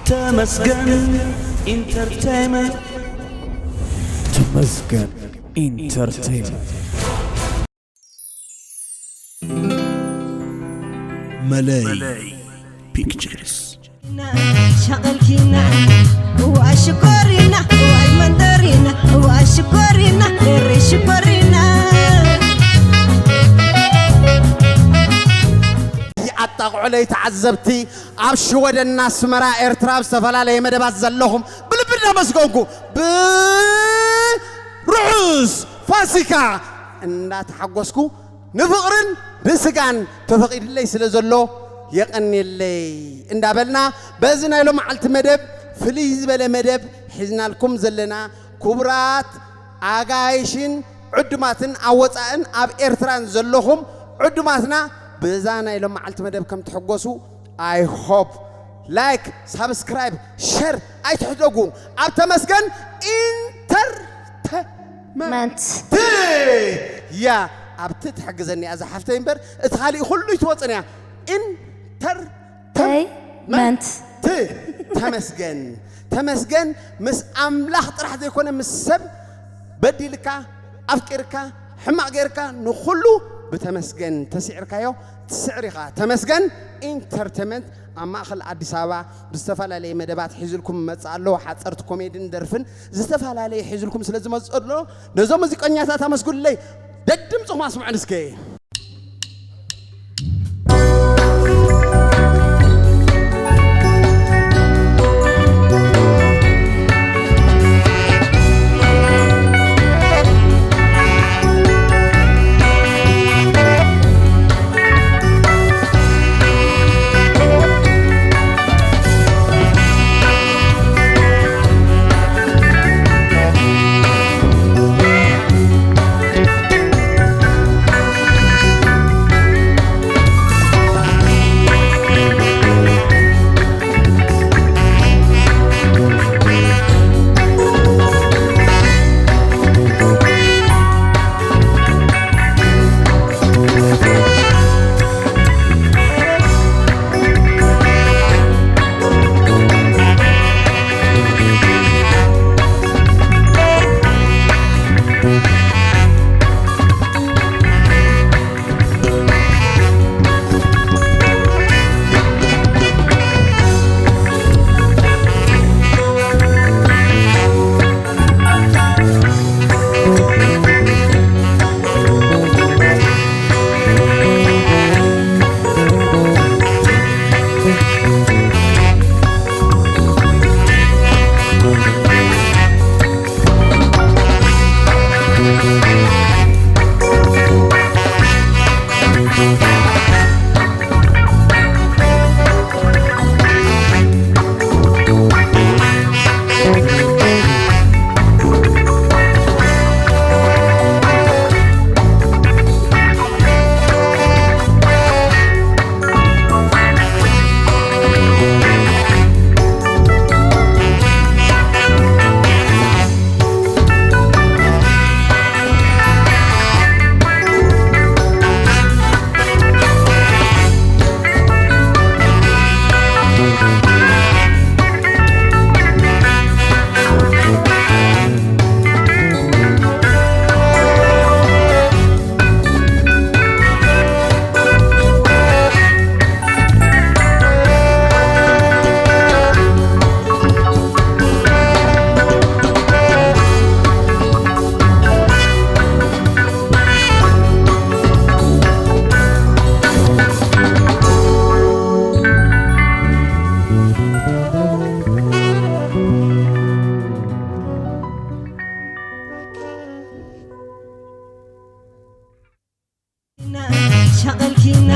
ተመስገን ኢንተርቴይመንት። ተመስገን ኢንተርቴይመንት። መለይ ፒክቸርስ። ሸቐልኪና እዋ ሽኮሪና እዋይ መንደሪና እዋ ሽኮሪና ደሪ ሽኮሪና። ኣጣቕዑለይ ተዓዘብቲ ኣብ ሽወደን ኣስመራ ኤርትራ ኣብ ዝተፈላለየ መደባት ዘለኹም ብልቢ እናመስገንኩ ብርሑስ ፋሲካ እናተሓጎስኩ ንፍቕርን ንስጋን ተፈቒድለይ ስለ ዘሎ የቐንየለይ እንዳበልና በዚ ናይ ሎመዓልቲ መደብ ፍልይ ዝበለ መደብ ሒዝናልኩም ዘለና ክቡራት ኣጋይሽን ዕዱማትን ኣብ ወፃእን ኣብ ኤርትራን ዘለኹም ዕዱማትና በዛ ናይ ሎመዓልቲ መደብ ከም ትሕጎሱ I hope like subscribe share ኣይትሕደጉ ኣብ ተመስገን ኢንተርተ መንት። ያ ኣብቲ ትሕግዘኒ እያ ዝሓፍተይ እምበር እቲ ካሊእ ኩሉ ይትወፅን እያ። ኢንተርተመንት። ተይ መንት። ት ተመስገን ተመስገን ምስ ኣምላኽ ጥራሕ ዘይኮነ ምስ ሰብ በዲልካ ኣፍቂርካ ሕማቕ ጌርካ ንኹሉ ብተመስገን ተስዒርካዮ ትስዕር ኢኻ። ተመስገን ኢንተርቴመንት ኣብ ማእኸል ኣዲስ ኣበባ ብዝተፈላለየ መደባት ሒዙልኩም መፅእ ኣለዎ። ሓፀርቲ ኮሜድን ደርፍን ዝተፈላለየ ሒዙልኩም ስለ ዝመፅእ ኣሎ ነዞም ሙዚቀኛታት ኣመስግኑለይ። ደድምፅኹም ኣስምዑን እስከ። ሸቐልኪና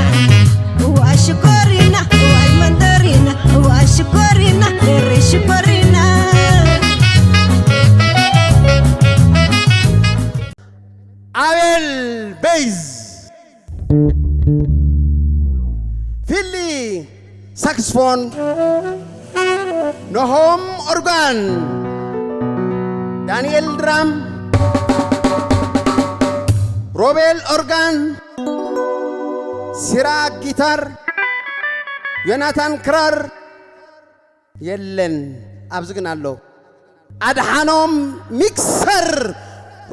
እዋ ሽኮሪና እዋይ መንደሪና እዋ ሽኮሪና ደሪ ሽኮሪና። ኣቤል ቤዝ፣ ፊሊ ሳክስፎን፣ ኖሆም ኦርጋን፣ ዳንኤል ድራም፣ ሮቤል ኦርጋን፣ ሲራክ ጊታር፣ ዮናታን ክራር፣ የለን። ኣብዚ ግን ኣሎ። ኣድሓኖም ሚክሰር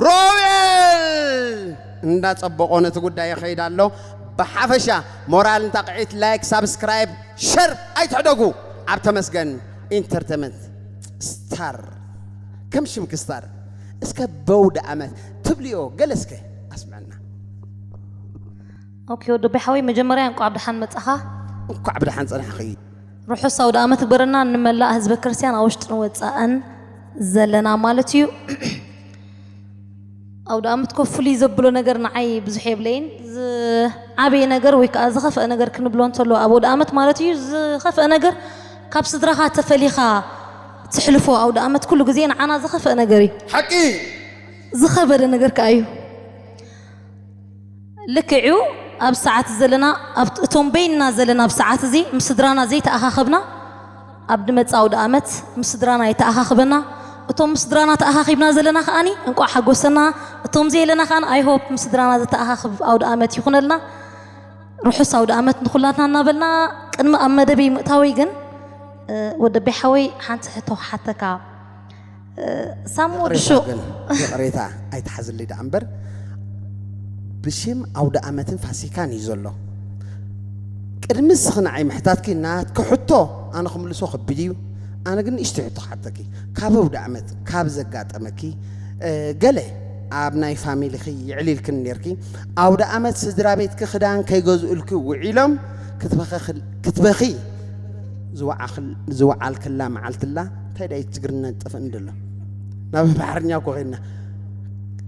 ሮቤል እንዳጸበቆ ነቲ ጉዳይ ይኸይድ ኣሎ። ብሓፈሻ ሞራል እንታቕዒት፣ ላይክ፣ ሳብስክራይብ፣ ሸር ኣይትሕደጉ። ኣብ ተመስገን ኢንተርቴመንት ስታር፣ ከም ሽምኪ ስታር። እስከ በውደ ኣመት ትብልዮ ገለ እስከ ኣስምዐና። ኦኬ፣ ወዲ ሓወይ፣ መጀመርያ እንኳዕ ብደሓን መጻኻ። እንኳዕ ብደሓን ጸናሕኺ። ርሑስ ኣውደ ኣመት ግበረና ንመላእ ህዝበ ክርስቲያን ኣብ ውሽጥን ወጻእን ዘለና ማለት እዩ። ኣውደ ኣመት ኮ ፍሉይ ዘብሎ ነገር ንዓይ ብዙሕ የብለይን። ዝዓበየ ነገር ወይ ከዓ ዝኸፍአ ነገር ክንብሎ እንተሎ ኣብ ኣውደ ኣመት ማለት እዩ። ዝኸፍአ ነገር ካብ ስድራኻ ተፈሊኻ ትሕልፎ ኣውደ ኣመት ኩሉ ግዜ ንዓና ዝኸፍአ ነገር እዩ። ሓቂ። ዝኸበደ ነገር ከዓ እዩ። ልክዕዩ ኣብ ሰዓት ዘለና ኣብቲ- እቶም በይንና ዘለና ኣብ ሰዓት እዚ ምስ ስድራና ዘይተኣኻኸብና ኣብ ድመጽእ ኣውደ ኣመት ምስ ስድራና የተኣኻኽበና። እቶም ምስ ስድራና ተኣኻኺብና ዘለና ከኣኒ እንቋዕ ሓጎሰና። እቶም ዘየለና ከኣኒ ኣይሆፕ ምስ ስድራና ዘተኣኻኽብ ኣውደ ኣመት ይኹነልና። ርሑስ ኣውደ ኣመት ንኹላትና እናበልና ቅድሚ ኣብ መደበይ ምእታወይ ግን እ፣ ወደበይ ሓወይ ሓንቲ ሕቶ ክሓተካ። እ፣ ሳሙ ወዲ ይቕሬታ ሹቕ ግን፣ ይቕሬታ ኣይትሓዝለይ ደኣ እምበር፣ ብሽም ኣውደ ኣመትን ፋሲካን እዩ ዘሎ። ቅድሚ እስኺ ንዓይ ምሕታትኪ ናትኪ ሕቶ ኣነ ክምልሶ ከቢድ እዩ። ኣነ ግን ንእሽተይ ሕቶ ክሓተኪ። ካብ ኣውደ ኣመት ካብ ዘጋጠመኪ፣ እ፣ ገለ ኣብ ናይ ፋሚሊኺ ይዕሊልክን ኔርኪ፣ ኣውደ ኣመት ስድራ ቤትኪ ክዳን ከይገዝኡልኪ ውዒሎም ክትበኸ- ክትበኺ ዝወዓኽል- ዝወዓልክላ መዓልትላ እንታይ ዳይ ትግርኛ ጠፍእን ደሎ? ናብ ኣምሓርኛ እኮ ኸይድና።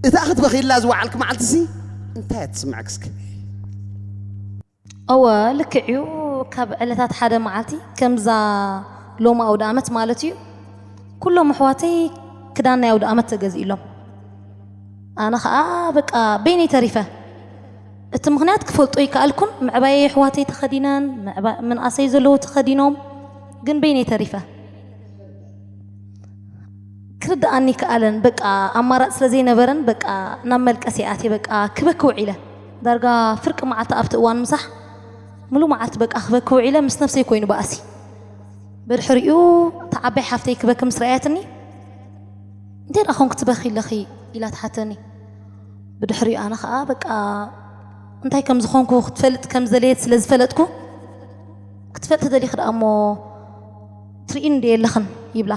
እታ ክትበኺላ ዝወዓልክ መዓልቲ ሲ እንታይ እያ ትስምዐክ እስኪ? እወ፣ ልክዕ እዩ። ካብ ዕለታት ሓደ መዓልቲ ከምዛ ሎሚ ኣውደ ኣመት ማለት እዩ፣ ኩሎም ኣሕዋተይ ክዳን ናይ ኣውደ ኣመት ተገዚእሎም። ኣነ ኸዓ በቃ በይነይ ተሪፈ። እቲ ምኽንያት ክፈልጦ ይከኣልኩን፣ ምዕባየይ ኣሕዋተይ ተኸዲነን፣ ምዕባ- ምንኣሰይ ዘለዉ ተኸዲኖም፣ ግን በይነይ ተሪፈ። ክርድኣኒ ከኣለን። በቃ ኣማራፂ ስለ ዘይነበረን በቃ ናብ መልቀሲ ኣትየ በቃ ክበኪ ውዒለ። ዳርጋ ፍርቂ መዓልቲ ኣብቲ እዋን ምሳሕ ሙሉ መዓልቲ በቃ ክበኪ ውዒለ። ምስ ነብሰይ ኮይኑ ባእሲ። ብድሕሪኡ እታ ዓባይ ሓፍተይ ክበኪ ምስ ረኣየትኒ፣ እንታይ ደኣ ኾንኩ ትበኺ ኣለኺ? ኢላ ትሓተኒ። ብድሕሪኡ ኣነ ኸዓ በቃ እንታይ ከም ዝኾንኩ ክትፈልጥ ከም ዝደለየት ስለ ዝፈለጥኩ፣ ክትፈልጥ ተደሊኺ ደኣ እሞ ትርእይኒ ዶ የለኽን? ይብላ።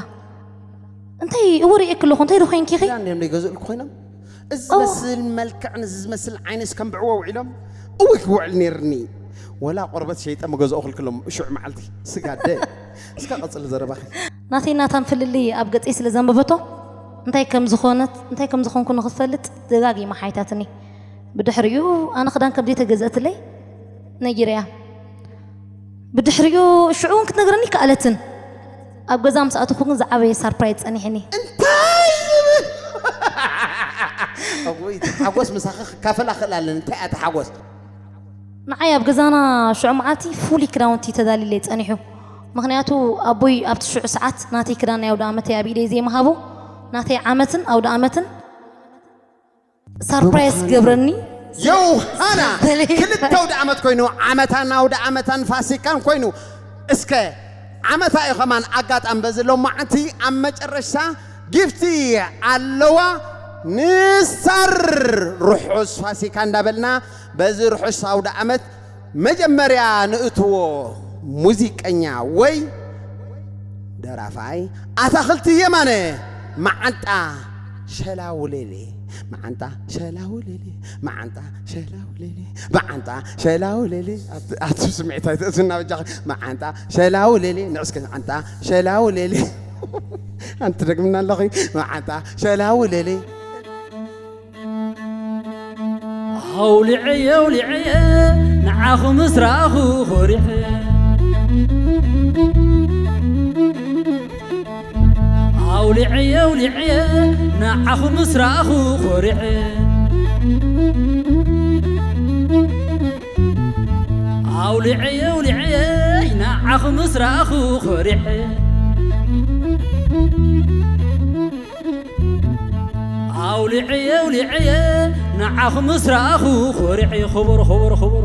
እንታይ እወ ርእየኪ ኣለኹ፣ እንታይ ዶ ኮይንኪ ኢኺ? ክዳን ድዮም ዘይገዝኡልኪ ኮይኖም? እዚ እወ። ዝመስል መልክዕ፣ እዚ ዝመስል ዓይነስ ከም ብዕዎ ውዒሎም? እወ ክውዕል ነይርኒ። ወላ ቆርበት ሸይጠ መገዝኦ ክልክሎም ሽዑ መዓልቲ። ስጋደ። እስከ ቀጽሊ ዘረባኺ። ናተይ ናታን ፍልልይ ኣብ ገጸይ ስለ ዘንበበቶ፣ እንታይ ከም ዝኾነት፣ እንታይ ከም ዝኾንኩ ንኽትፈልጥ ደጋጊማ ሓይታትኒ። ብድሕሪኡ ኣነ ክዳን ከም ዘይተገዘእትለይ ነጊረያ። ብድሕሪኡ ሽዑ እውን ክትነግረኒ ከኣለትን። ኣብ ገዛ ምስ ኣተኹ ግን ዝዓበየ ሳርፕራይዝ ጸኒሕኒ። እንታይ ዝብል? እውይ፣ ሓጎስ ምሳኺ ክካፈል ኣኽእል ኣለኒ። እንታይ እያ እቲ ሓጎስ? ንዓይ ኣብ ገዛና ሽዑ መዓልቲ ፍሉይ ክዳውንቲ ተዳሊለይ ጸኒሑ። ምኽንያቱ ኣቦይ ኣብቲ ሽዑ ሰዓት ናተይ ክዳን ናይ ኣውደ ኣመተይ ኣብ ኢደይ ዘይምሃቡ፣ ናተይ ዓመትን ኣውደ ኣመትን ሳርፕራይዝ ክገብረኒ። ዮሃና ተለይ- ክልተ ኣውደ ዓመት ኮይኑ፣ ዓመታን ኣውደ ዓመታን ፋሲካን ኮይኑ፣ እስከ ዓመታ እዩ ከማን ኣጋጣሚ በዚ ሎማዓንቲ ኣብ መጨረሻ ጊፍቲ ኣለዋ። ንሳር ርሑስ ፋሲካ እንዳበልና በዚ ርሑስ ኣውደ ዓመት መጀመርያ ንእትዎ ሙዚቀኛ ወይ ደራፋይ ኣታኽልቲ የማነ። መዓንጣ ሸላውሌሌ፣ መዓንጣ ሸላውሌሌ፣ መዓንጣ ሸላውሌሌ፣ መዓንጣ ሸላውሌሌ። ኣት- ኣቱ ስምዒት ኣይትእዝና በጃኺ። መዓንጣ ሸላውሌሌ፣ ንዑ እስከ መዓንጣ ሸላውሌሌ። ኣንቲ ደግምና ኣለኺ። መዓንጣ ሸላውሌሌ። ኣውሊዐየ ኣውሊዐየ ንዓኹ ምስ ረኣኹ ኮሪዐ። ኣውሊዐየ ኣውሊዐየ ንዓኹ ምስ ረኣኹ ኮሪዐ። ኣውሊዐየ ኣውሊዐየ ንዓኹ ምስ ረኣኹ ኮሪዐ። ኣውሊዐየ ኣውሊዐየ ንዓኹ ምስ ረኣኹ ኮሪዐ። ኸበሮ ኸበሮ ኸበሮ።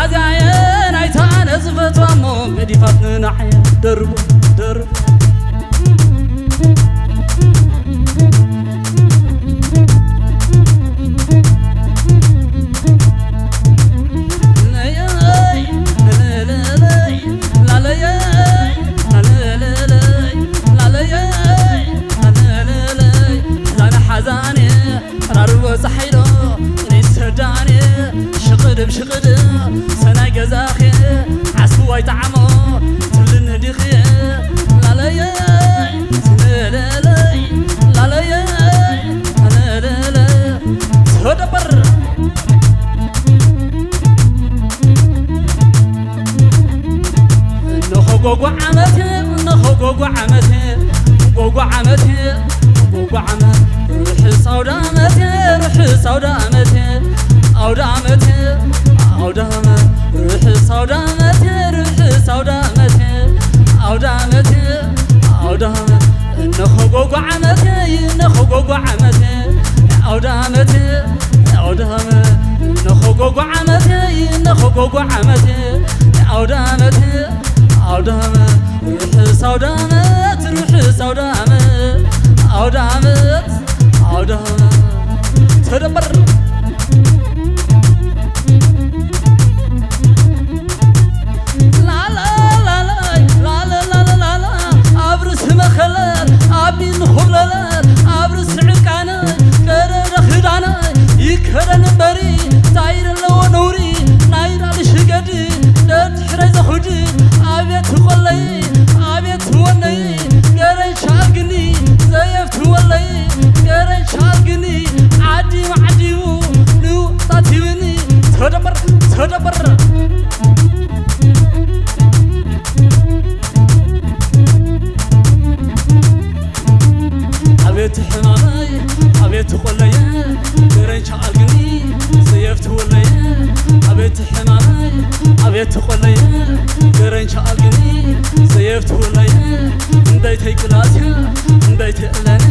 ኣዛየ ናይታ ኣነ ዝፈትዋ እሞ ገዲፋት ንናዓየ ደርቡ ደርቡ። ራርቦ ጸሓይሎ ንሰዳኔ ሽቕድም ሽቕድም ሰናይ ገዛኸ ዓስዋይ ጣዕሞ ትብልኒ ዲኺ ላለየ ለለለይ ላለየ ለለለ ተደበር። እነሆ ጎጎ ዓመት፣ እነሆ ጎጎ ዓመት፣ ጎጎ ዓመት፣ ጎጎ ዓመት፣ ርሑስ ኣውደ ዓመት፣ ርሑስ ኣውደ ዓመት፣ ኣውደ ዓመት፣ ኣውደ ዓመት፣ ርሑስ ኣውደ ዓመት፣ ርሑስ ኣውደ ዓመት፣ ኣውደ ዓመት፣ ኣውደ ዓመት፣ እነሆ ጎጎ ዓመት፣ እነሆ ጎጎ ዓመት፣ ኣውደ ዓመት፣ ኣውደ ዓመት፣ እነሆ ጎጎ ዓመት፣ እነሆ ጎጎ ዓመት፣ ኣውደ ዓመት፣ ኣውደ ዓመት፣ ርሑስ ኣውደ ዓመት፣ ርሑስ ኣውደ ዓመት፣ ኣውደ ዓመት፣ ኣውደ ዓመት። ተደመር። ላላ ላላ ላላ ላላ ላላ ኣብ ርእሲ መኸለል ኣብ ኢድኒ ኹብለለል ኣብ ርእሲ ዕቃነ ቀደደ ክዳነ ይከደን እምበሪ ታይ ዘለዎ ነውሪ ናይ ላሊ ሽገዲ ደድሕረ ዘኹዲ ኣቤት ቆለይ ኣቤት ወነይ ገረይ ሻልግኒ ዘየፍቲ ወለይ ገረይ ሻልግኒ ዓዲ ማዕዲቡ ንውጣት ይብኒ ተደመር ተደመር። ኣቤት ሕማመይ ኣቤት ቆለየ ገረንቻ ኣልግኒ ዘየፍትወለየ ኣቤት ሕማመይ ኣቤት ቆለየ ገረንቻ ኣልግኒ ዘየፍትወለየ እንደይተይ ቅላስያ እንደይተይ እለነ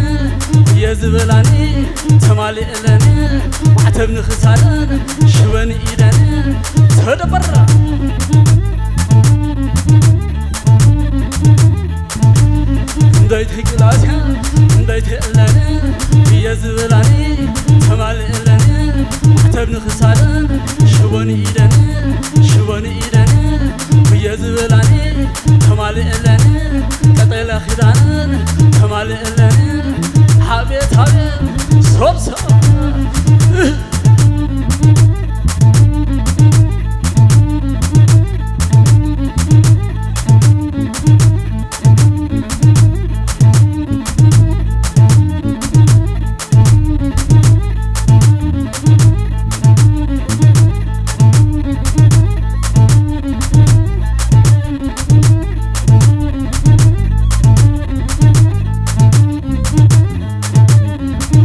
እየ ዝበላኒ ተማሊእለነ ማዕተብ ንኽሳደን ሽበን ኢደን ተደበራ። እንዳይተይ ቅላስያ እንዳይተይ እለነ እየ ዝበላኒ ተማሊ እለነ ማዕተብ ንኽሳደን ሽቦን ኢደን ሽቦን ኢደን እየ ዝበላኒ ተማሊ እለነ ቀጠለ ክዳንን ተማሊ እለነ ሓቤት ሓቤት ሶብሶብ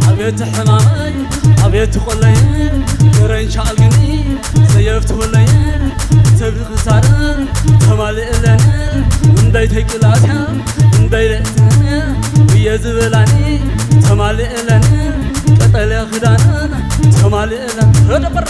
ኣቤት ሕማመይ ኣቤት ቆለየ ገረንቻ ኣልግኒ ዘየፍትወለየ ተብሪ ክሳደን ተማልእለነ እንዳይተይ ቅላስያ እንዳይለእትነ እየ ዝበላኒ ተማልእለነ ቀጠልያ ክዳነን ተማልእለን ተደበራ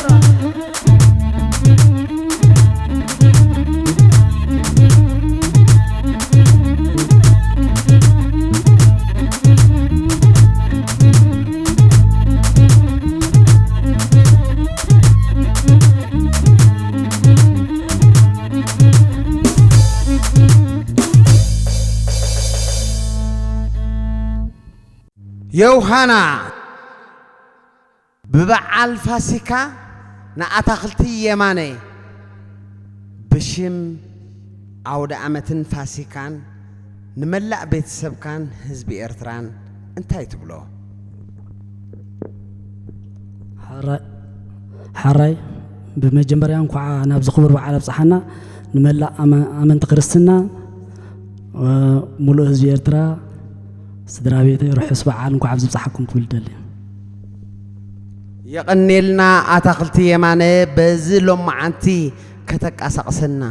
ዮሃና ብበዓል ፋሲካ ንኣታኽልቲ የማነ ብሽም ኣውደ ኣመትን ፋሲካን ንመላእ ቤተሰብካን ህዝቢ ኤርትራን እንታይ ትብሎ? ሓራይ ሓራይ ብመጀመርያ እንኳዓ ናብዚ ክቡር በዓል ኣብፀሓና ንመላእ ኣመ- ኣመንቲ ክርስትና ሙሉእ ህዝቢ ኤርትራ ስድራ ቤተይ ርሑስ በዓል እንኳዕ ኣብዚ ብፅሓኩም ክብል ደሊ። የቐኔልና ኣታኽልቲ የማነ በዚ ሎማዓንቲ ከተቃሳቕሰና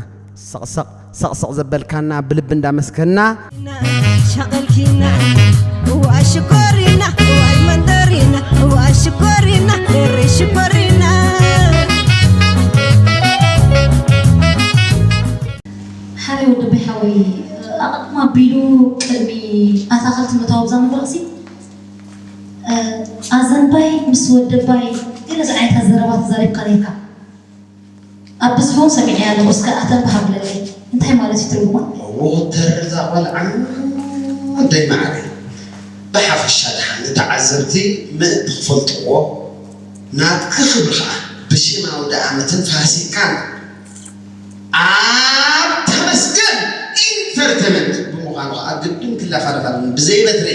ሰቕሰቕ ሰቕሰቕ ዘበልካና ብልቢ እንዳመስከና ሻቐልኪና እዋ ሽኮሪና እዋይ መንደሪና እዋ ሽኮሪና ደሪ ሽኮሪና ወደባይ ሓወይ ኣቐድም ኣቢሉ ቅድሚ ኣታኽልቲ ምእታው ኣብዛ መድረኽሲ ኣዘንባይ ምስ ወደባይ ገለ ዝዓይነታት ዘረባ ተዛሪብካ ነርካ። ኣብ ብዝሑ እውን ሰሚዐያ ኣለኹ። እስከ ኣተንባሃ ብለለይ እንታይ ማለት እዩ ትርጉማ? እዎ ተርዛ ቆልዓ ኣደይ ማዕረ ብሓፈሻ ድሓን ንተዓዘብቲ ምእንቲ ክፈልጥዎ ናትኪ ክብሪ ከዓ ብሽም ኣውደ ዓመትን ፋሲካን ኣብ ተመስገን ኢንተርተመንት ብምዃኑ ከዓ ግድን ክለፋለፍ ኣለኒ ብዘይ በትሪ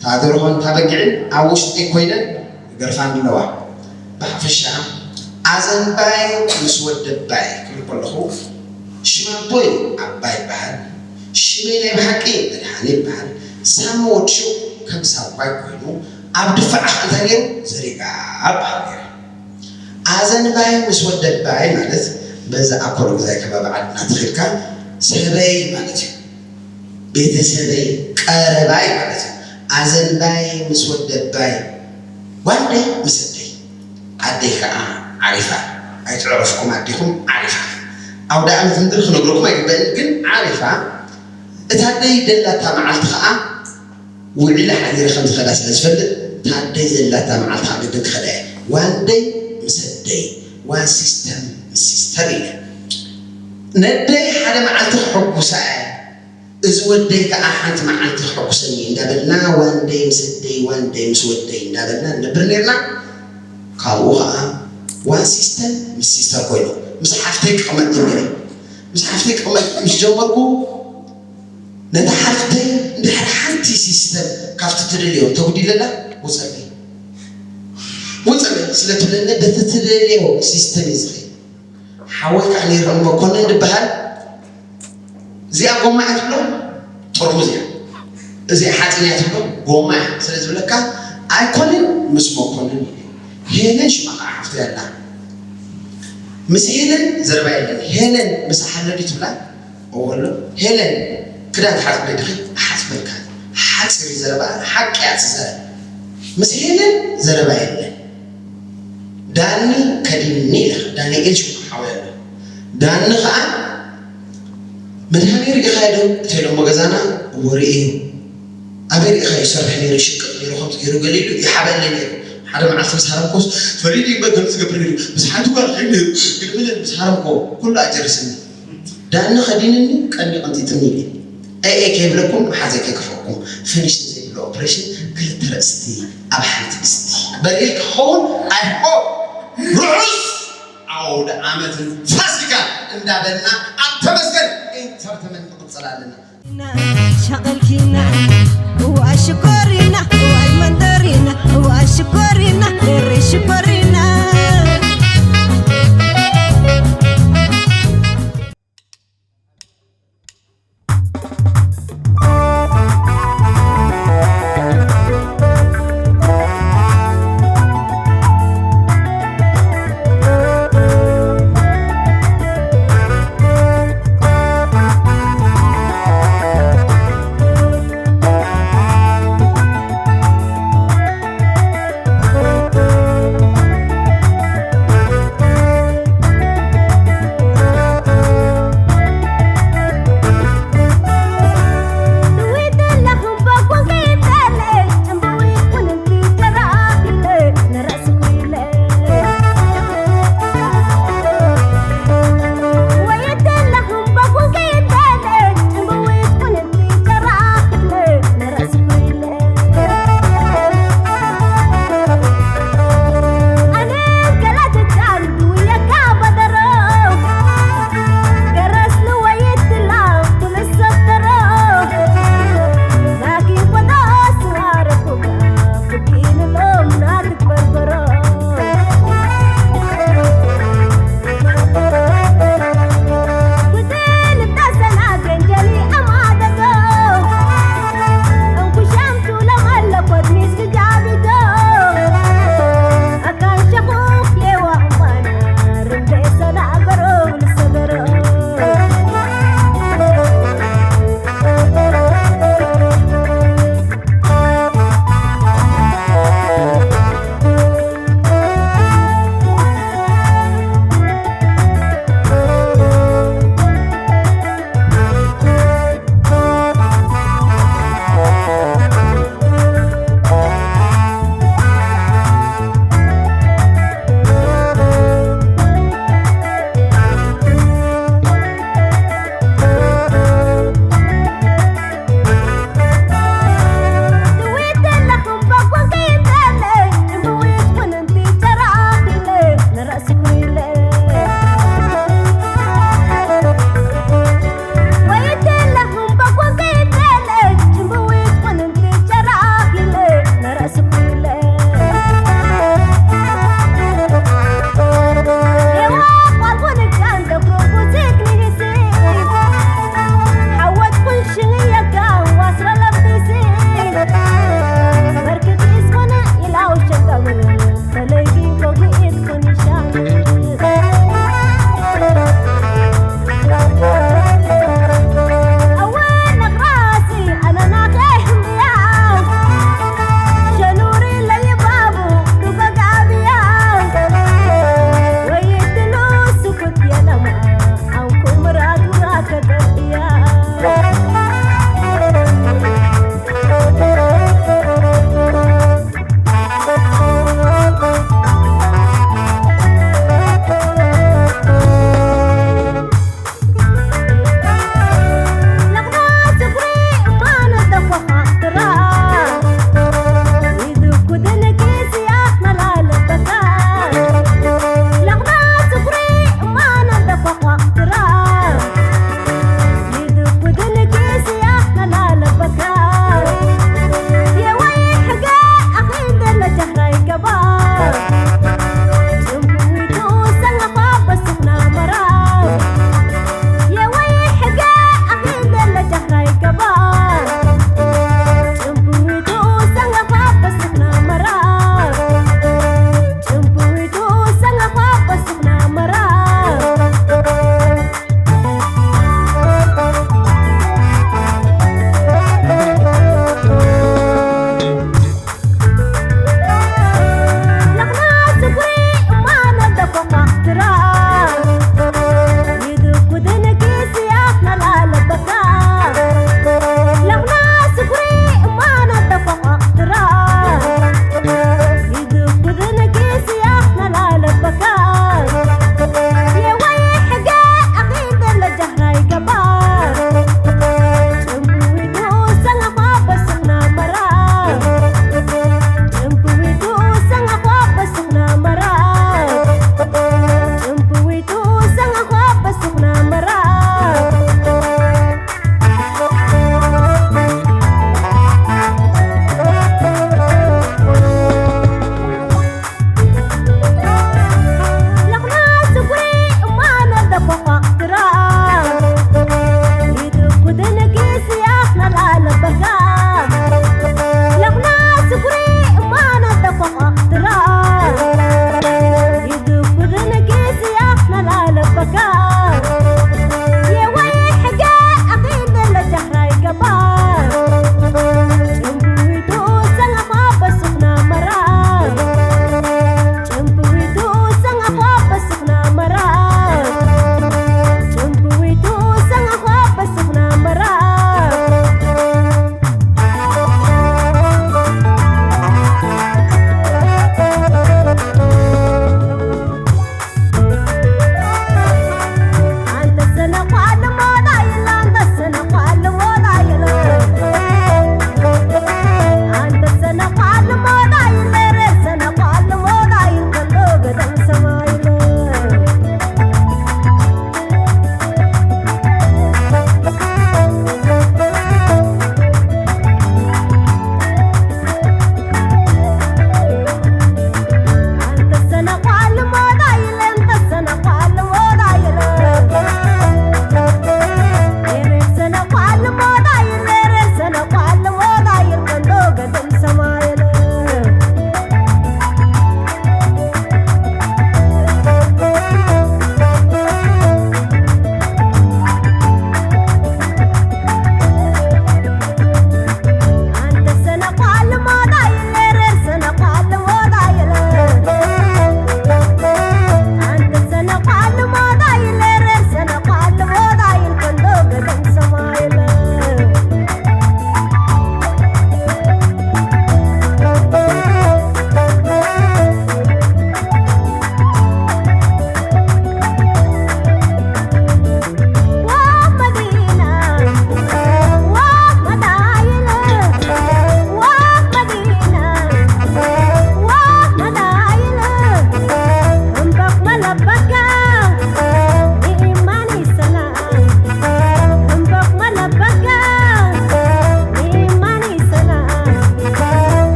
እታ ደርሆን እታ በጊዕን ኣብ ውሽጠይ ኮይነን ይገርፋኒ ኣለዋ። ብሓፈሻ ኣዘንባይ ምስ ወደባይ ክብል ከለኹ ሽም ኣቦይ ኣባ ይበሃል፣ ሽመይ ናይ ብሓቂ መድሃኔ ይበሃል። ሳሚ ወዲ ሹቕ ከም ሳጓይ ኮይኑ ኣብ ድፋዕ ኣፍ እንታይ ነይሩ? ዘሪጋ እበሃል ነይረ። ኣዘንባይ ምስ ወደባይ ማለት በዚ ኣኮሎ ግዛይ ከባቢ ዓድና ተኺድካ ሰበይ ማለት እዩ። ቤተሰበይ ቀረባይ ማለት እዩ። ኣዘንባይ ምስ ወደባይ ጓንደይ ምስ ኣደይ ኣደይ ከዓ ዓሪፋ ኣይትዕረፍኩም ኣዴኹም ዓሪፋ ኣውደ ኣመት እንድሪ ክነግረኩም ኣይግበእን ግን ዓሪፋ እታ ኣደይ ደላታ መዓልቲ ከዓ ውዒለ ሓዲረ ከም ዝኸዳ ስለ ዝፈልጥ እታ ኣደይ ዘላታ መዓልቲ ከዓ ግድን ክኸዳ እየ ዋን ደይ ምስ ኣደይ ዋን ሲስተም ምስ ሲስተር ኢለ ነደይ ሓደ መዓልቲ ክሕጉሳ እየ እዚ ወደይ ከዓ ሓንቲ መዓልቲ ክሕጉሰኒ እንዳበልና ዋንደይ ምስ ኣደይ ዋንደይ ምስ ወደይ እንዳበልና ንነብር ነርና ካብኡ ከዓ ዋን ሲስተም ምስ ሲስተር ኮይኑ ምስ ሓፍተይ ክቕመጥ ጀሚረ ምስ ሓፍተይ ክቕመጥ ምስ ጀመርኩ ነታ ሓፍተይ እንድሕር ሓንቲ ሲስተም ካብቲ ትደልዮ ተጉዲለላ ውፀለይ ውፀለይ ስለ ትብለኒ በቲ ትደልዮ ሲስተም እዩ ዝኸይድ ሓወይ ከዓ ነይሩ እሞ ኮነ እንድበሃል እዚኣ ጎማ እያ ትብሎ ጥርሙዝ እያ እዚኣ ሓፂን እያ ትብሎ ጎማ እያ ስለ ዝብለካ ኣይኮንን ምስ መኮንን ሄለን ሽማ ከዓ ሓፍቲ ኣላ ምስ ሄለን ዘረባ የለን ሄለን ምስ ሓለዲ ትብላ እወሎ ሄለን ክዳን ትሓፅበ ድኺ ሓፅበልካ ሓፂር ዘረባ ሓቂ እያ ትዛረብ ምስ ሄለን ዘረባ የለን ዳኒ ከዲንኒ ኢለ ዳንኤል ሽሙ ሓወይ ኣሎ ዳኒ ከዓ መድሃኒ ርኢኻዮ ዶ እተኢሎሞ ገዛና እዎ ርእየዮ ኣበይ ርኢኻዮ ይሰርሕ ነይሩ ይሽቅጥ ነይሩ ከምዚ ገይሩ ገለ ኢሉ ይሓበለይ ነይሩ ሓደ መዓልቲ ምስ ሃረምኮስ ፈሪዱ እምበር ከምዚ ዝገብር ነይሩ ምስ ሓንቲ ጓል ከይዱ ነይሩ ግድምልን ምስ ሃረምኮ ኩሉ ኣጀርስኒ ዳኒ ከዲንኒ ቀኒ ቀንጢጥኒ ኢለ ኤኤ ከይብለኩም መሓዘይ ከይከፍአኩም ፍኒሽ ዘይብሎ ኦፕሬሽን ክልተ ርእስቲ ኣብ ሓንቲ ድስቲ በሊል ክኸውን ኣይሆ ርሑስ ኣውደ ዓመትን ፋሲካ እንዳበልና ኣብ ተመስገን ኢንተርተመንት ንቕፅል ኣለና ሻቐልኪና እዋ ሽኮሪና እዋይ መንደሪና እዋ ሽኮሪና ሬ ሽኮሪና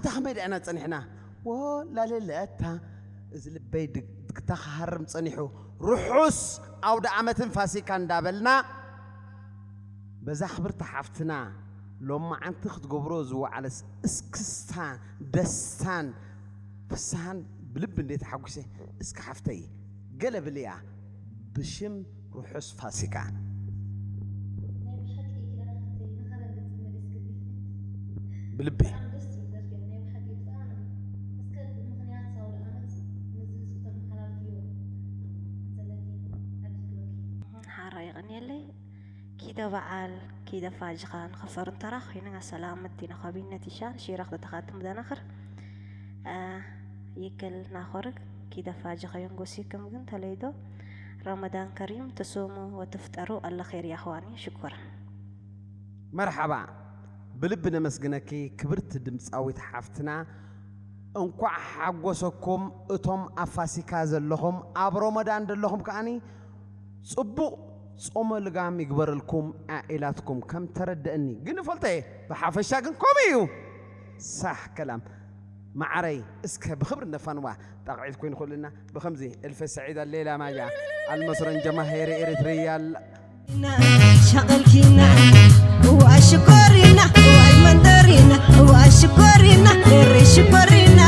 እንታይ ከመይ ደኣና ጸኒሕና? ወላለለታ፣ እዚ ልበይ ድግ-፣ ድግታ ክሃርም ጸኒሑ። ርሑስ ኣውደ ዓመትን ፋሲካ እንዳበልና፣ በዛ ክብርቲ ሓፍትና ሎማዓንቲ ክትገብሮ ዝወዓለስ እስክስታ፣ ደስታን ፍስሃን ብልቢ እንዴ ተሓጒሰ። እስኪ ሓፍተይ፣ ገለ ብልያ ብሽም ርሑስ ፋሲካ። ናይ ብሓቂ ኪዳነ ሓፍተይ፣ ንኸረን ገጽ መሊስክኒ። ብልቢ። ብጣዕሚ ደስ ዝብል ደርፊ እያ፣ ናይ ብሓቂ ብጣዕሚ። እስከ ብምኽንያት ኣውደ ዓመት ነዚ ህዝቢ ተመሓላልፍዮ ዘለኪ ዕድል ክህበኪ። ሓራ የቐንየለይ። ኪደ በዓል፣ ኪደ ፋጅኻ ንኸፈርን ተራ ኮይንና ሰላም መዲና ኸቢነት ይሻን ሺራ ክተተኻትም ደናኽር። አ፣ ይክል ናኾርግ ኪደ ፋጅኻ ዮንጎሲክም ግን ተለይዶ። ረመዳን ከሪም ትሱሙ ወትፍጠሩ አለ ኸይር ያኽዋኒ። ሽኩር። መርሓባ፣ ብልቢ ነመስግነኪ ክብርቲ ድምፃዊት ሓፍትና። እንኳዕ ሓጎሰኩም እቶም ኣብ ፋሲካ ዘለኹም፣ ኣብ ሮመዳን ዘለኹም ከኣኒ ጽቡቕ ጾመ ልጋም ይግበረልኩም። ኣኢላትኩም ከም ተረደእኒ ግን እፈልጦ እየ፣ ብሓፈሻ ግን ከምኡ እዩ። ሳሕ ከላም መዓረይ፣ እስከ ብኽብሪ ነፋንዋ። ጣቕዒት ኮይኑ ክእሉና ብኸምዚ እልፈ ሰዒድ ኣሌላ ማያ ኣልመስረን ጀማሄር ኤሪትሪያ ال- ሸቐልኪና እዋ ሽኮሪና እዋይ መንደሪና እዋ ሽኮሪና እሪ ሽኮሪና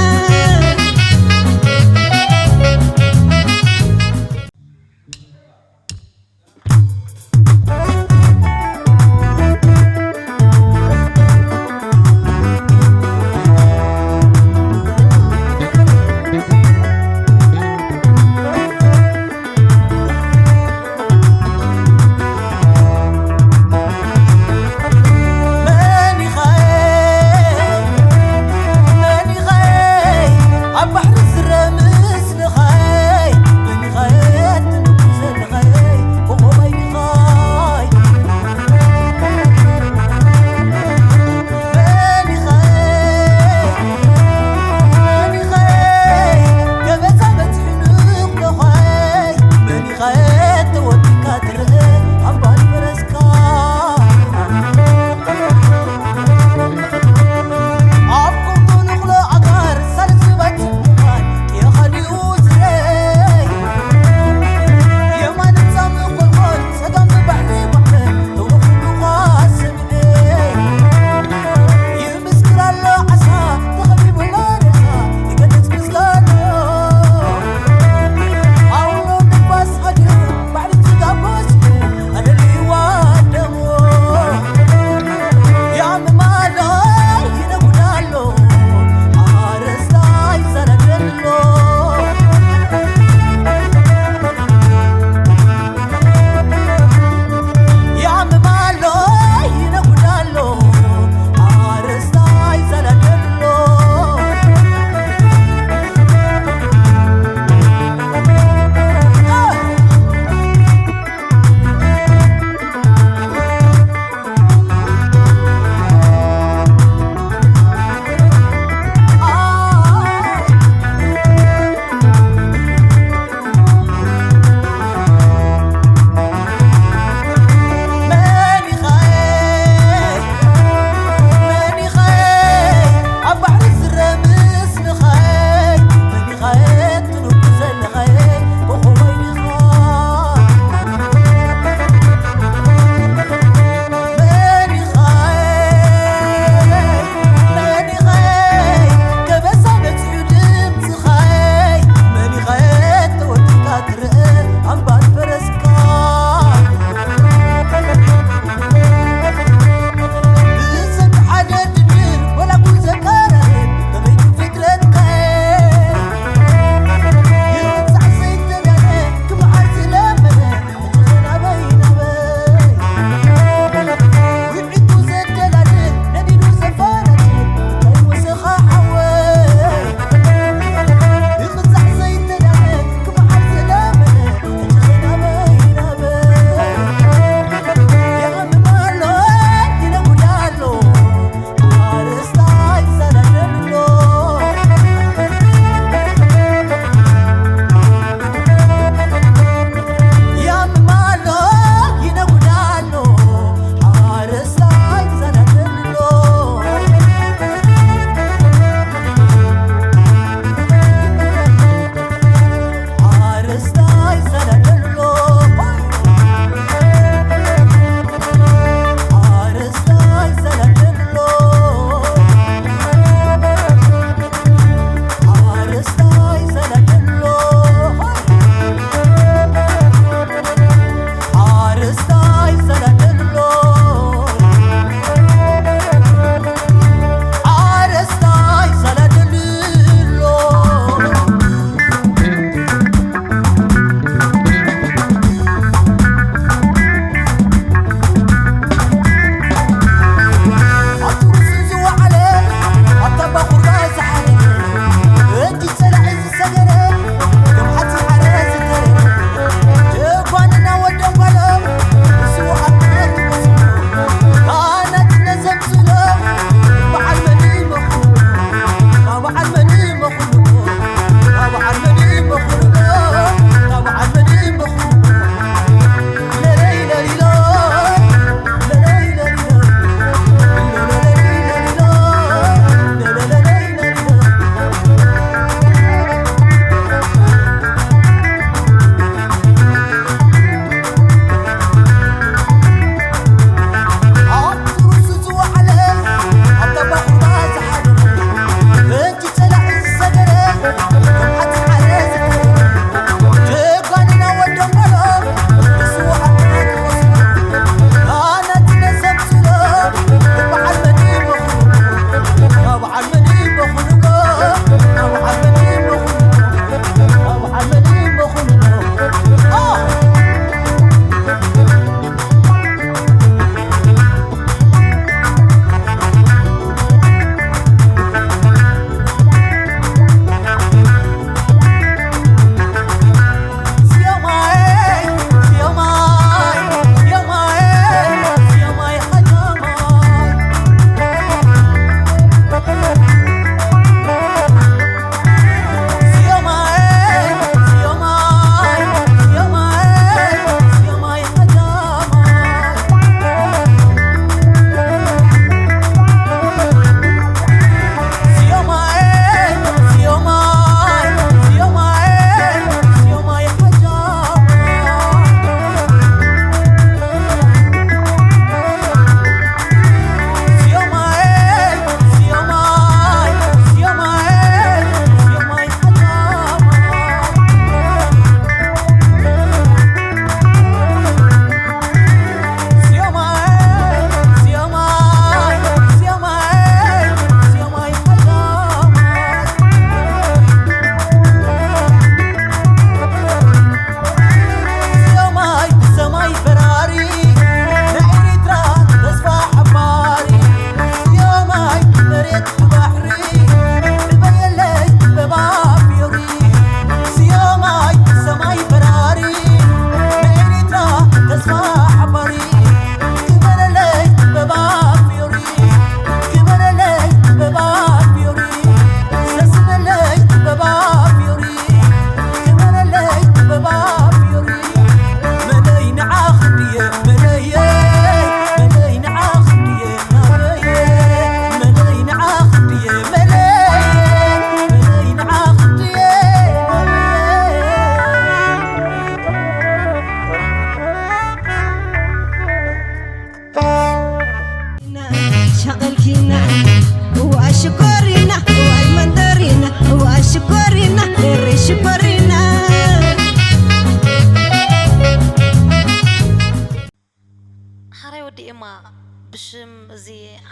ሽም እዚ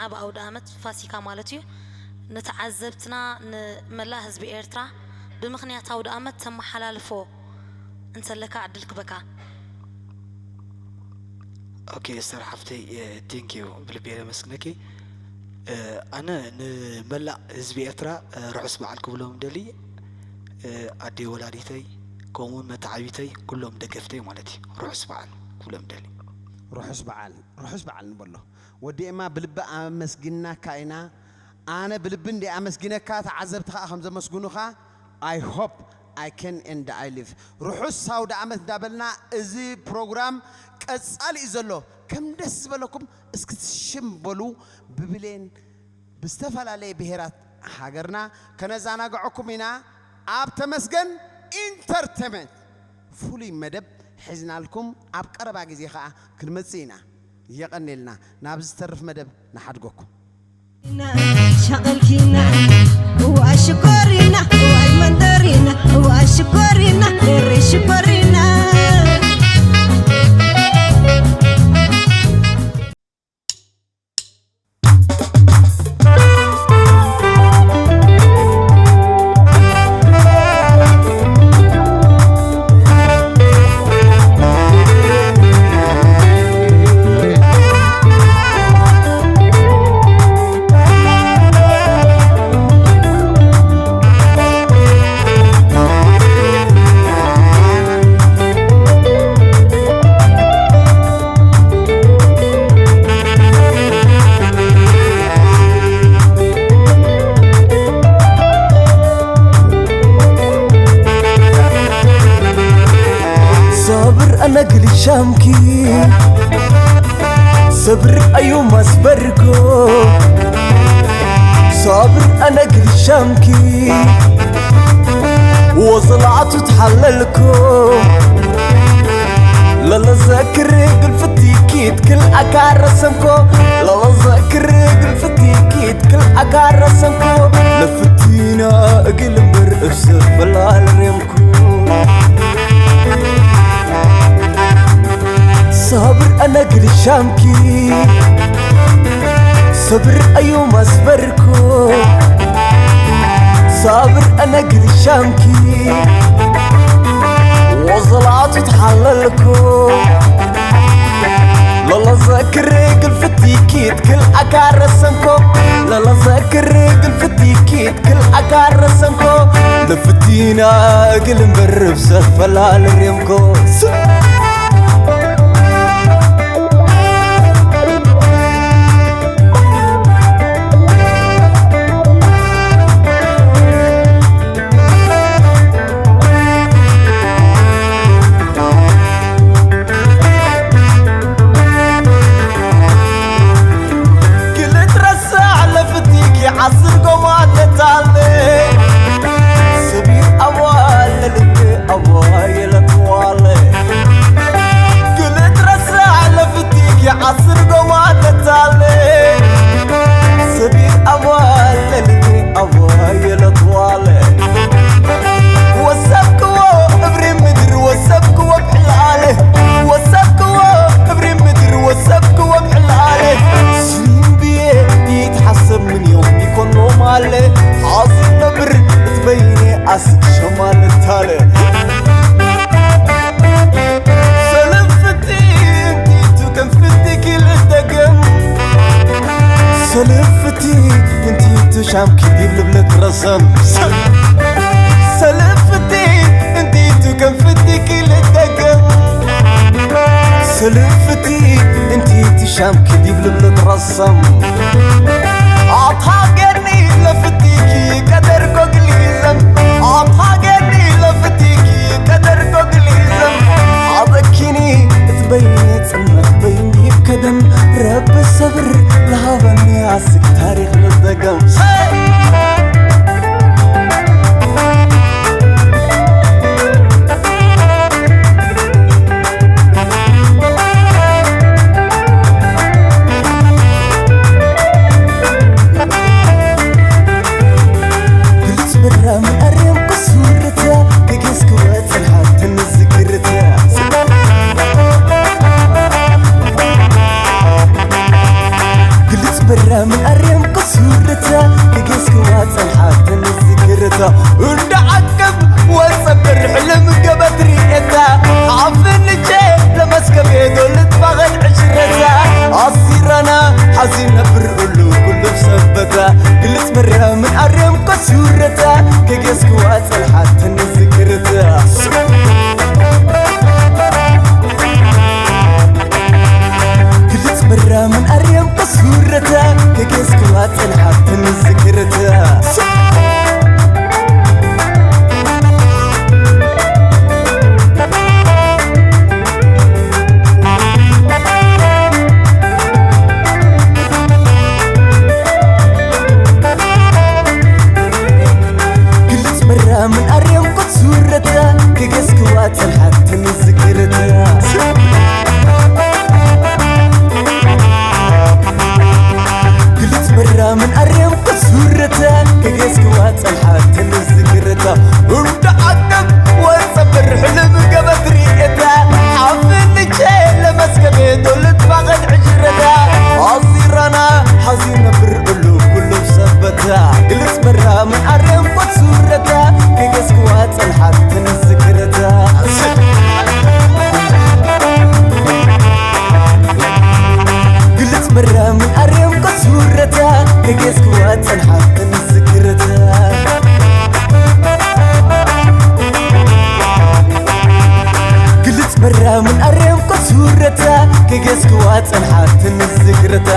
ዓብ ኣውደ ኣመት ፋሲካ ማለት እዩ። ንተዓዘብትና ንመላእ ህዝቢ ኤርትራ ብምኽንያት ኣውደ ኣመት ተመሓላልፎ እንተለካ ዕድል ክበካ። ኦኬ፣ እስተር ሓፍተይ፣ ቴንክ ዩ፣ ብልቢ እየ ለመስግነኪ። ኣነ ንመላእ ህዝቢ ኤርትራ ርሑስ በዓል ክብሎም ደሊ፣ ኣደይ ወላዲተይ፣ ከምኡውን መተዓቢተይ፣ ኩሎም ደገፍተይ ማለት እዩ። ርሑስ በዓል ክብሎም ደሊ። ርሑስ በዓል ርሑስ በዓል ንበሎ። ወዲ ኤማ፣ ብልቢ ኣመስጊንናካ ኢና። ኣነ ብልቢ እንደ ኣመስጊነካ፣ ተዓዘብቲ ከዓ ከም ዘመስግኑኻ I hope I can and I live። ርሑስ ኣውደ ዓመት እንዳበልና፣ እዚ ፕሮግራም ቀጻሊ እዩ ዘሎ። ከም ደስ ዝበለኩም እስኪ ትሽም በሉ። ብብሌን ብዝተፈላለየ ብሄራት ሃገርና ከነዘናግዐኩም ኢና። ኣብ ተመስገን ኢንተርቴመንት ፍሉይ መደብ ሒዝናልኩም ኣብ ቀረባ ግዜ ከዓ ክንመጽእ ኢና። የቐኔልና። ናብ ዝተርፍ መደብ ንሓድገኩም። ሻቐልኪና እዋ ሽኮሪና እዋይ መንደሪና እዋ ሽኮሪና ደሬ ሽኮሪና صابر أنا قلي شامكي صبر أيوم أصبركو صابر أنا قلي شامكي وزلعت تحللكو للا ذاكر قل فتيكيت كل أكار رسمكو للا ذاكر قل فتيكيت كل أكار رسمكو لفتينا قل مرقف سفلال ريمكو صابر أنا قل شامكي صبر أيوم أصبركو صابر أنا قل شامكي وزلعت تحللكو للا ذاكر قل فتيكيت كل أكار رسمكو للا ذاكر قل فتيكيت كل أكار رسمكو لفتينا قل مبرب سفلا لريمكو እንዳ ዓቀብ ወጸበር ሕልም ገበት ርኤታ ኣፍንቼ ለመስከብ ሄዶ ልትፋቐድ ዕሽረታ ኣሲራና ሓዚ ነብር እሉ ኩሉ ሰበታ ግልጽ መርያ ምን ኣርዮም ከሱረታ ከጌስክዋ ጸልሓትን ዝክርታ ግልጽ መርያ ምን ኣርዮም ከሱረታ ከጌስክዋ ጸልሓትን ዝክርታ ግልጽ መራ ምን ኣርዮም ቁጽ ሱረታ ከገስክዋ ጸልሓትን ዝክርታ ግልጽ መራ ምን ኣርዮም ቁጽ ሱረታ ከገስክዋ ጸልሓትን ዝክርታ እንዳ ዓቀብ ወጸበር ሕልም ገበት ርኤታ ሓፍንቼ ለመስከቤ ዶልት ባቐድ ዕሽረታ ኣዚራና ሓዚ ነብር እሉ ኩሉ ሰበታ ግልጽ መራ ምን ኣርዮም ቁጽ ሱረታ ከገስክዋ ጸልሓትን ዝክርታ ግልጽ መራ ምን ኣርዮም ቁጽ ሱረታ ከገስክዋ ጸልሓትን ዝክርታ ግልጽ መራ ምን ኣርዮም ቁጽ ሱረታ ከገስክዋ ጸልሓትን ዝክርታ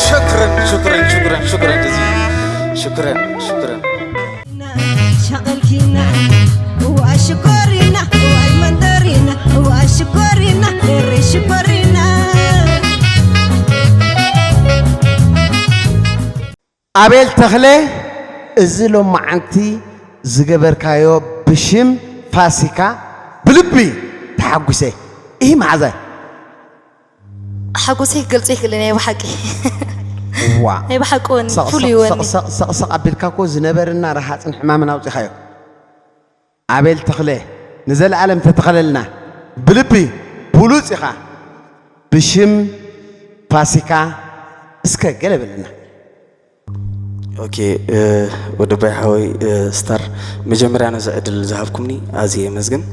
شكرا شكرا شكرا شكرا جزيلا شكرا شكرا ሸቐልኪና እዋ ሽኮሪና እዋይ መንደሪና እዋ ሽኮሪና እሪ ሽኮሪና ኣቤል ተኽለ፣ እዚ ሎማዓንቲ ዝገበርካዮ ብሽም ፋሲካ ብልቢ ተሓጒሰ። ይህ መዓዛይ ሓጎሰይ ክገልጾ ይክእልን ናይ ብሓቂ ዋ ናይ ብሓቂ እውን ፍሉይ ይወኒ ሰቕሰቕ ኣቢልካ እኮ ዝነበረና ረሃፅን ሕማምን ኣውፂኻዮ። ኣቤል ተኽለ ንዘለኣለም ተተኸለልና ብልቢ ብሉፅ ኢኻ። ብሽም ፋሲካ እስከ ገለ በለና። ኦኬ ወደባይ ሓወይ ስታር፣ መጀመርያ ነዚ ዕድል ዝሃብኩምኒ ኣዝየ የመስግን።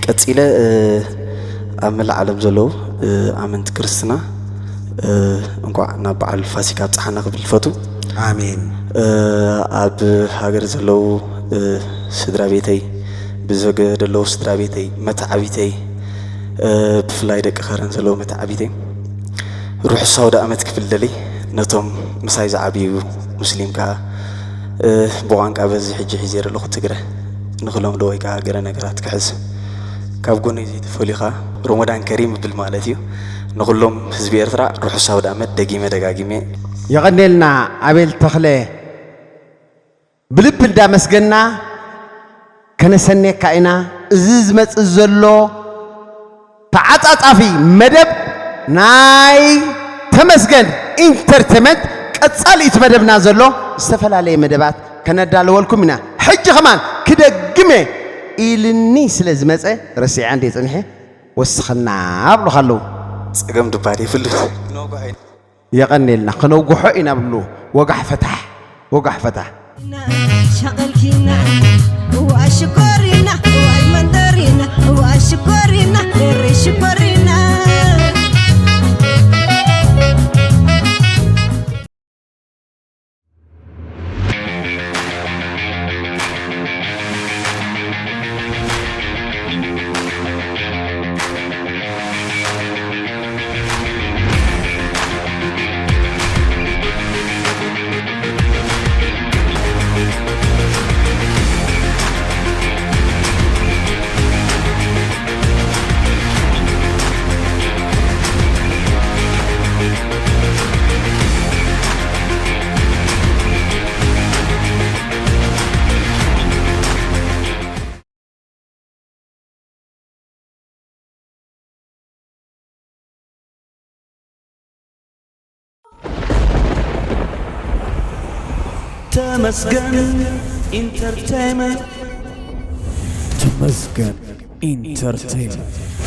ቀጺለ ኣብ መላእ ዓለም ዘለዉ ኣመንቲ ክርስትና እንኳዕ ናብ በዓል ፋሲካ ኣብጽሓና ክብል ፈቱ። ኣሜን። ኣብ ሃገር ዘለዉ ስድራ ቤተይ፣ ብዘገ ዘለዉ ስድራ ቤተይ፣ መተዓቢተይ፣ ብፍላይ ደቂ ከረን ዘለዉ መተዓቢተይ ርሑስ ኣውደ ኣመት ክብል ደሊ። ነቶም ምሳይ ዝዓብዩ ሙስሊም ከዓ ብቋንቃ በዚ ሕጂ ሒዘ ዘለኹ ትግረ ንክሎም ዶ ወይ ከዓ ገለ ነገራት ክሕዝ ካብ ጎነይ ዘይተፈልዩ ከዓ ሮሞዳን ከሪም እብል ማለት እዩ። ንኩሎም ህዝቢ ኤርትራ ርሑስ ኣውደ ኣመት ደጊመ ደጋጊመ የቐኔልና ኣቤል ተኽለ ብልቢ እንዳመስገና ከነሰኔካ ኢና። እዚ ዝመጽእ ዘሎ ተዓጻጻፊ መደብ ናይ ተመስገን ኢንተርቴመንት ቀጻሊ እቲ መደብና ዘሎ ዝተፈላለየ መደባት ከነዳልወልኩም ኢና። ሕጂ ከማን ክደግመ ኢልኒ ስለ ዝመጸ ረሲዐ እንደ ጽንሐ ወስኸና ኣብሉኻ ኣለዉ። ጸገም ድባል የብሉን። የቐኔልና ክነውግሖ ኢና ብሉ ወጋሕ ፈታሕ ወጋሕ ፈታሕ ሸቀልኪና እዋ ሽኮሪና እዋይ መንደሪና እዋ ሽኮሪና ሬ ሽኮሪና ተመስገን ኢንተርቴይመንት። ተመስገን ኢንተርቴይመንት።